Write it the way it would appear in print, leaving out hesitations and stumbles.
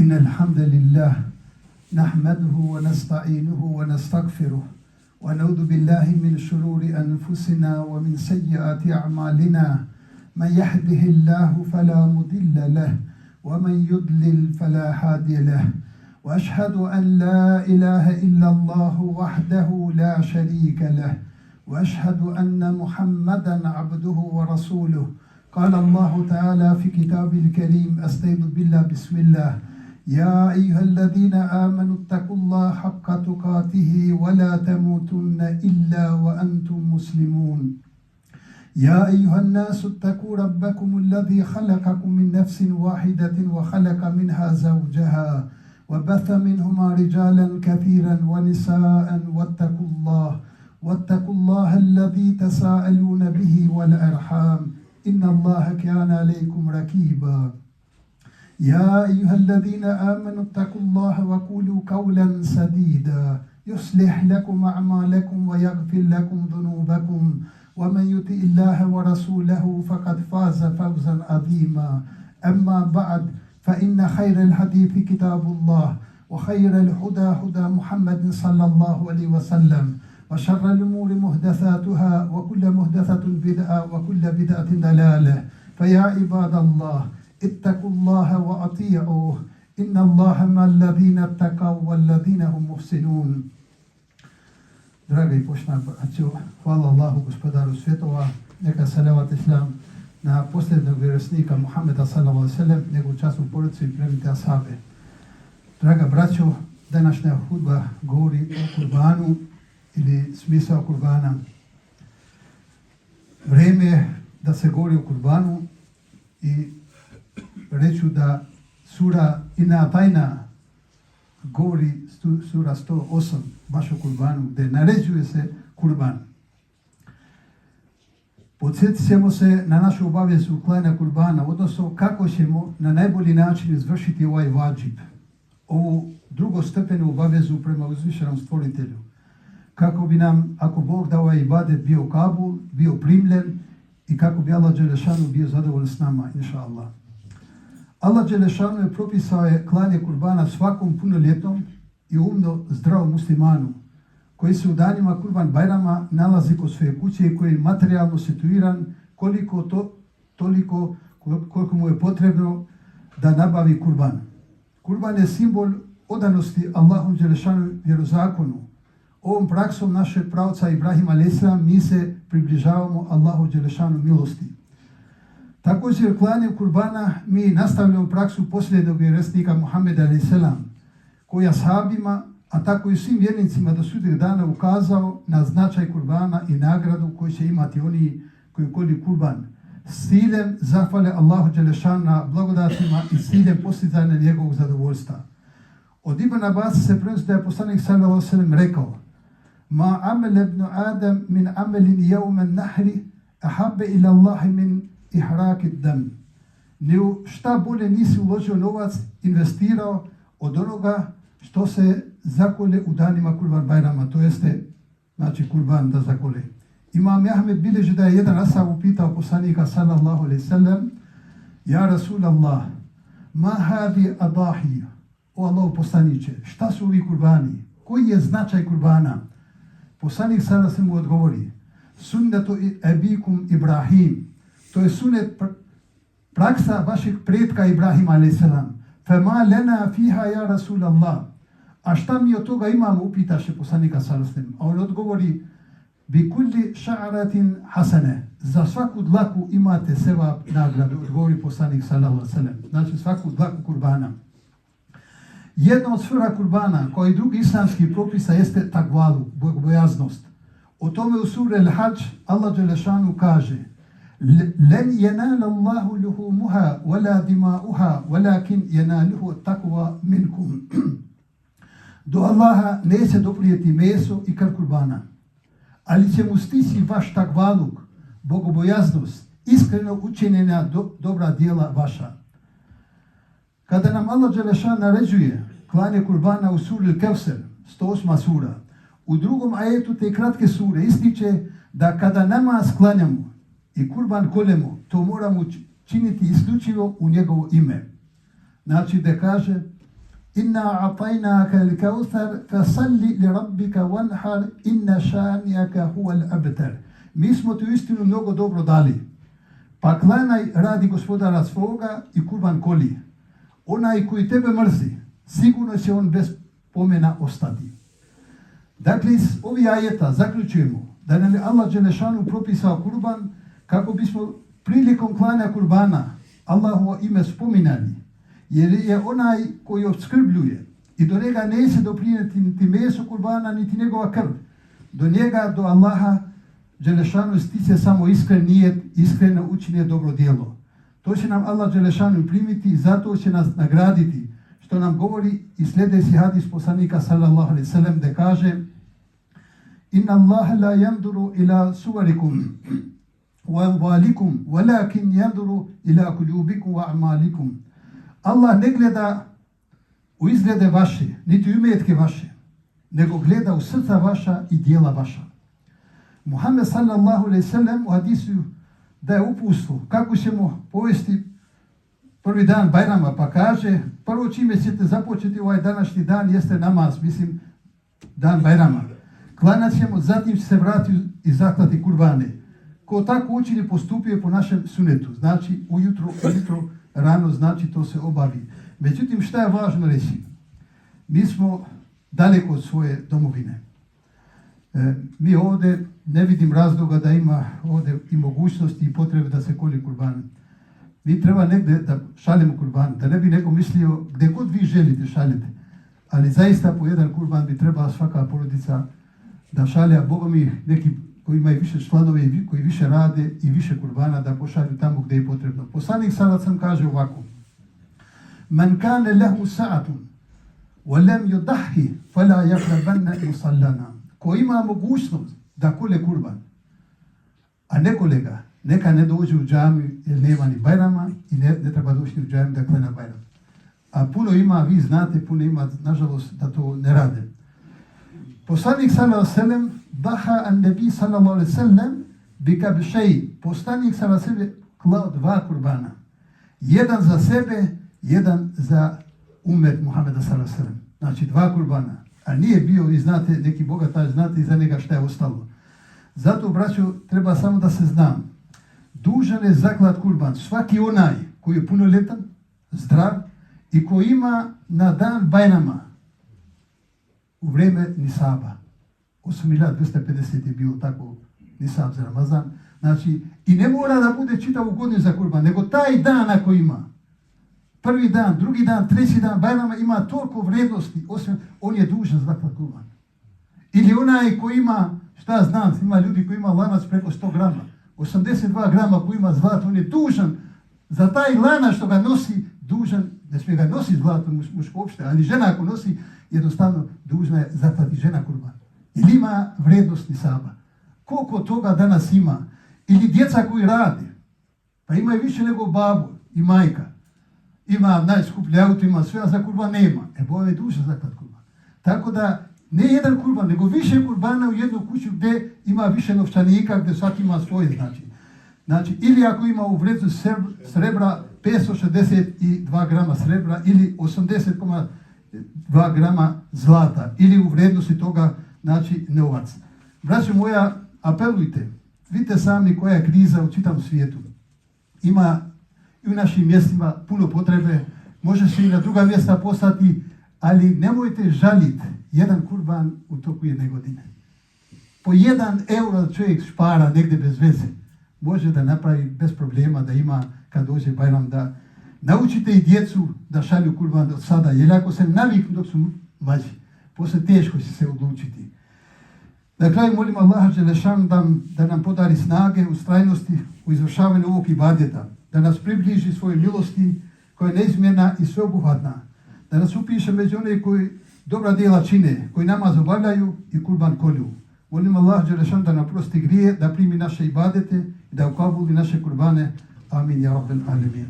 إن الحمد لله نحمده ونستعينه ونستغفره ونعوذ بالله من شرور أنفسنا ومن سيئات أعمالنا من يهده الله فلا مضل له ومن يضلل فلا هادي له وأشهد أن لا إله إلا الله وحده لا شريك له وأشهد أن محمدا عبده ورسوله قال الله تعالى في كتابه الكريم أستعيذ بالله بسم الله يا أيها الذين آمنوا اتقوا الله حق تقاته ولا تموتن إلا وأنتم مسلمون يا أيها الناس اتقوا ربكم الذي خلقكم من نفس واحدة وخلق منها زوجها وبث منهما رجالا كثيرا ونساء واتقوا الله الذي تساءلون به والأرحام إن الله كان عليكم رقيبا يا أيها الذين آمنوا اتقوا الله وقولوا قولا سديدا يصلح لكم أعمالكم ويغفر لكم ذنوبكم ومن يطع الله ورسوله فقد فاز فوزا عظيما أما بعد فإن خير الحديث كتاب الله وخير الهدى هدى محمد صلى الله عليه وسلم وشر الأمور محدثاتها وكل محدثة بدعة وكل بدعة ضلالة فيا عباد الله اتقوا الله وأطيعوه إن الله مع الذين اتقوا والذين هم محسنون. Draga i poštovana braćo, hvala Allahu gospodaru svjetova, neka salavat islam na posljednog vjerovjesnika Muhameda sallallahu alejhi ve sellem, njegovu časnu porodicu i plemenite ashabe. Draga braćo, današnja hudba govori o kurbanu ili smisao kurbana. Vrijeme je da se govori o kurbanu i reću da sura Inna Atayna govori sura 108 baš o kurbanu, gdje naređuje se kurban. Podsjetit ćemo se na našu obavezu klanja kurbana, odnosno kako ćemo na najbolji način izvršiti ovaj vadžib, ovu drugostepenu obavezu prema uzvišenom stvoritelju. Kako bi nam, ako Bog da ovaj ibadet bio kabul, bio primljen i kako bi Allah dželešanu bio zadovoljan s nama, inša Allah. Allah dželešanu je propisao klanje kurbana svakom punoljetnom i umno zdravom muslimanu koji se u danima kurban bajrama nalazi kod svoje kuće i koji je materijalno situiran koliko mu je potrebno da nabavi kurban. Kurban je simbol odanosti Allahu dželešanu vjerozakonu. Ovom praksom našeg pravca Ibrahima a.s. mi se približavamo Allahu dželešanu milosti. Također klanjem kurbana mi nastavljamo praksu posljednog vjerovjesnika Muhameda a.s. koji je ashabima, a tako i svim vjernicima do sudnjeg dana ukazao na značaj kurbana i nagradu koju će imati oni koji kolju kurban s ciljem zahvale Allahu dželešanu na blagodatima i s ciljem postizanja njegovog zadovoljstva. Od Ibn Abasa se prenosi da je poslanik sallallahu alejhi ve sellem rekao: Ma amel ibn Adam min amelin yawman nahri ahabbe ila Allahi min ihrakid dam. Šta bolje nisi uložio novac, investirao od onoga što se zakole u danima kurban bajrama, to jeste, znači kurban da zakole. Imam Ahmed bilježi da je jedan ashab upitao poslanika sallallahu alejhi ve sellem: Ja Rasulallah, ma hadi adahi, o Allahov poslaniče, šta su ovi kurbani? Koji je značaj kurbana? Poslanik sada se mu odgovori: Sunnetu abikum Ibrahim, to je sunnet praksa vašeg pretka Ibrahima a.s. Fema lena fiha ja Rasulallah. A šta mi od toga imamo, upitaše poslanika sallallahu alejhi ve sellem. A on odgovori: Bi kulli ša'ratin hasane, za svaku dlaku imate sevap nagradu, odgovori poslanik sallallahu alejhi ve sellem. Znači svaku dlaku kurbana. Jedna od sfera kurbana, kao i drugi islamski propisa, jeste takvalu, bogobojaznost. O tome u suri Al-Hadž Allah dželešanu kaže: Len yenala Allahu luhumuha wala dima'uha walakin yenaluhu taqwa minkum. Do Allaha neće doprijeti meso i krv kurbana, ali će mu stići vaš takvaluk, bogobojaznost, iskreno učinjena dobra djela vaša. Kada nam Allah dželešan naređuje klanje kurbana u suri Al-Kevser, 108. sura, u drugom ajetu te kratke sure ističe da kada namaz klanjamo i kurban koljemo, to moramo činiti isključivo u njegovo ime. Znači da kaže Inna atajnaka al-kauthar fasalli li rabbika wanhar inna šani'aka huwa al-abtar. Mi smo ti uistinu mnogo dobro dali. Pa klanjaj radi gospodara svoga i kurban koli. Onaj koji tebe mrzi, sigurno će on bez pomena ostati. Dakle, iz ovih ajeta zaključujemo da nam je Allah dželešanu propisao kurban kako bismo prilikom klanja kurbana Allahovo ime spominjali, jer je onaj koji opskrbljuje i do njega neće doprinijeti niti meso kurbana, niti njegova krv. Do njega, do Allaha dželešanu stiče samo iskren nijet, iskreno učinje dobro djelo. To će nam Allah dželešanu primiti i zato će nas nagraditi, što nam govori i sljedeći hadis poslanika sallallahu alejhi ve sellem da kaže: Inna Allah la yanduru ila suvarikum wa amwalikum walakin yanduru ila kulubikum wa a'malikum. Allah ne gleda u izglede vaše, niti u imetke vaše, nego gleda u srca vaša i djela vaša. Muhammed sallallahu alejhi ve sellem u hadisu daje uputstvo kako ćemo povesti prvi dan Bajrama, pa kaže: prvo čime ćete započeti ovaj današnji dan jeste namaz, mislim dan Bajrama. Klanjat ćemo, zatim će se vratiti i zaklati kurbane. Ko tako učini postupio po našem sunetu, znači ujutro rano, znači to se obavi. Međutim, šta je važno reći? Mi smo daleko od svoje domovine. Mi ovdje ne vidim razloga da ima ovdje i mogućnosti i potrebe da se kolje kurban. Mi treba negdje da šaljemo kurban, da ne bi neko mislio gdje god vi želite šaljete. Ali zaista po jedan kurban bi trebala svaka porodica da šalja, Boga mi neki koji imaju više članove i koji više rade i više kurbana da pošalju tamo gdje je potrebno. Poslanik sallallahu alejhi ve sellem kaže ovako: Man kana lahu sa'atun wa lam yudahi fala yaqrabanna musallana. Ko ima mogućnost da kole kurban, a ne kole ga, neka ne dođe u džamiju jer nema ni Bajrama i ne treba doći u džamiju da klanja Bajram. A puno ima, vi znate, puno ima, nažalost, da to ne rade. Poslanik sallallahu alejhi ve sellem daha an-nabi sallallahu alejhi ve sellem bi kabshay. Poslanik sallallahu alejhi ve sellem klao dva kurbana. Jedan za sebe, jedan za umet Muhameda sallallahu alejhi ve sellem. Znači dva kurbana. A nije bio, vi znate, neki bogataš, znate iza njega šta je ostalo. Zato, braćo, treba samo da se znam. Dužan je zaklat kurban svaki onaj koji je punoljetan, zdrav i koji ima na dan Bajrama u vrijeme Nisaba. 8.250 je bilo tako Nisab za Ramazan. Znači, i ne mora da bude čitavu godinu za kurban, nego taj dan ako ima. Prvi dan, drugi dan, treći dan Bajrama ima toliko vrijednosti, osim on je dužan zaklat kurban. Ili onaj koji ima, šta znam, ima ljudi koji ima lanac preko 100 grama, 82 grama koji ima zlato, on je dužan za taj lanac što ga nosi, dužan, ne smije ga nositi zlato muško opšte, ali žena ako nosi, jednostavno dužna je zaklati žena kurban. Ili ima vrijednost Nisaba. Koliko toga danas ima? Ili djeca koji rade, pa imaju više nego babu i majka. Ima najskuplje auto, ima sve, a za kurban nema. Boga je dužan zaklati kurban. Tako da, ne jedan kurban, nego više kurbana u jednu kuću gdje ima više novčanika, gdje svaki ima svoje znači. Ili ako ima u vrijednosti srebra 562 grama srebra ili 80,2 grama zlata ili u vrijednosti toga, znači, novac. Braćo moja, apelujte, vidite sami koja je kriza u čitavom svijetu. Ima i u našim mjestima puno potrebe, može se i na druga mjesta poslati, ali nemojte žaliti jedan kurban u toku jedne godine. Po 1 euro čovjek špara negdje bez veze. Može da napravi bez problema, da ima kad dođe Bajram, da naučite i djecu da šalju kurban od sada, jer ako se naviknu dok su mlađi, poslije teško će se odlučiti. Na kraju molim Allaha dželešanu da nam podari snage, ustrajnosti u izvršavanju ovog ibadeta, da nas približi svoje milosti koja je neizmjerna i sveobuhvatna, da nas upiše među one koji dobra djela čine, koji namaz obavljaju i kurban kolju. Molim Allah dželešanu da nam prosti grije, da primi naše ibadete i da ukabuli naše kurbane. Amin, ja rabbel alemin.